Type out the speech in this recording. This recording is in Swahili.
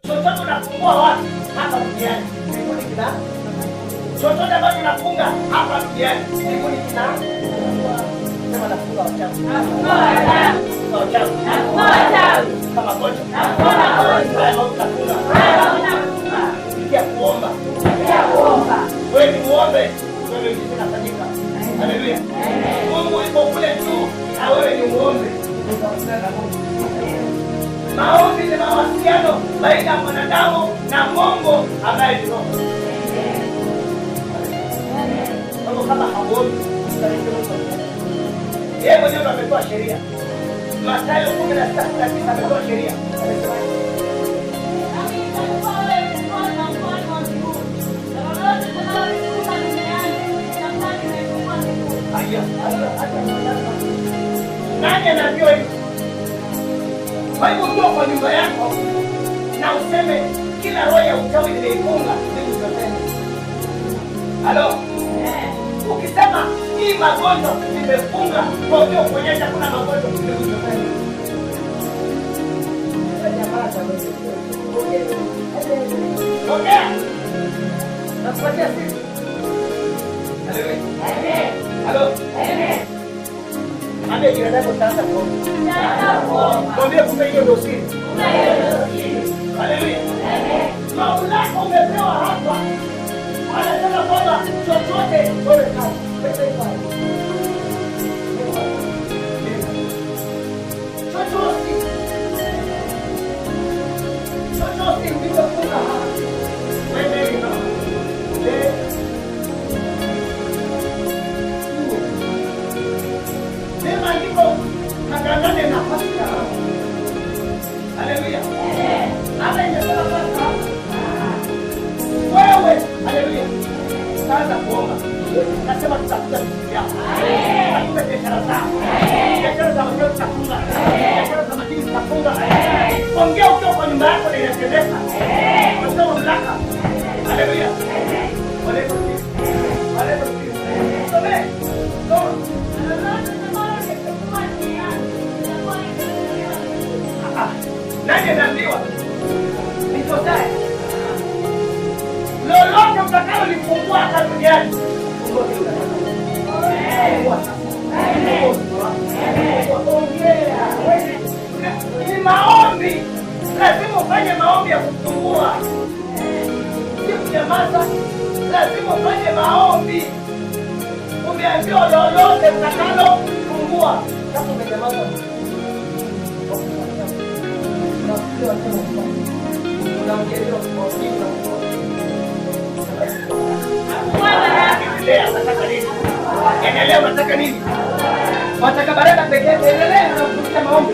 Chochote unafungua wapi hapa duniani, mbinguni kina. Chochote ambacho unafunga hapa duniani, mbinguni kina. Sema nafunga wachawi. Nafunga wachawi. Wachawi. Nafunga wachawi. Kama magonjwa. Nafunga magonjwa. Haya maombi nafunga. Haya maombi nafunga. Kupitia kuomba. Kupitia kuomba. Wewe ni muombe, wewe ni kinafanyika. Haleluya. Mungu yuko kule juu na wewe ni muombe. Utakutana na Mungu. Maombi ni mawasiliano baina ya mwanadamu na Mungu ambaye ni Roho. Kama kama hauombi, yeye mwenyewe ndo ametoa sheria. Mathayo 16:9 ametoa sheria. Amesema Nami nitakupa wewe funguo za ufalme wa mbinguni, na lolote utakalolifunga duniani litakuwa limefungwa mbinguni. Haya, haya, haya. Nani anaambiwa hivi? Kwa hivyo ukiwa kwa nyumba yako na useme kila roho ya uchawi nimeifunga, mbingu zinasema. Halo? Ukisema hii magonjwa nimefunga, kwa hiyo kuonyesha kuna magonjwa, mbingu zinasema. Ongea. Nakupatia siri. Haleluya. Halo. Ambia jirani yako utaanza kuomba. Nitaanza kuomba. Mwambie kumbe hiyo ndio siri. Kumbe hiyo ndio siri. Haleluya. Mamlaka umepewa hapa. Anasema kwamba chochote wewe kazi. Pesa ipo. Chochote. Chochote ulichofunga hapa. Wewe ni nani? Sema ndiko kagandane na pasta. Haleluya. Hata inasema pasta. Wewe, haleluya. Sasa kuomba. Nasema tutakuja vitu vyako. Tutakuja biashara zako. Biashara za majibu tutafunga. Biashara za majibu tutafunga. Ongea ukiwa kwa nyumba yako na inatendeka. Kwa mamlaka. Haleluya. Haleluya. Haleluya. Some. Soma. Na lolote utakalolifungua duniani litakuwa limefunguliwa mbinguni. Nani anaambiwa? Ni Josiah. Lolote utakalolifungua hapa duniani, fungua kile unataka. Fungua sasa. Fungua. Ongea. Ni maombi. Lazima ufanye maombi ya kufungua. Si kunyamaza. Lazima ufanye maombi. Umeambiwa lolote utakalofungua. Sasa umenyamaza. Endelea, unataka nini? Endelea, unataka nini? Wataka baraka pekee yake, endelea na kupitia maombi.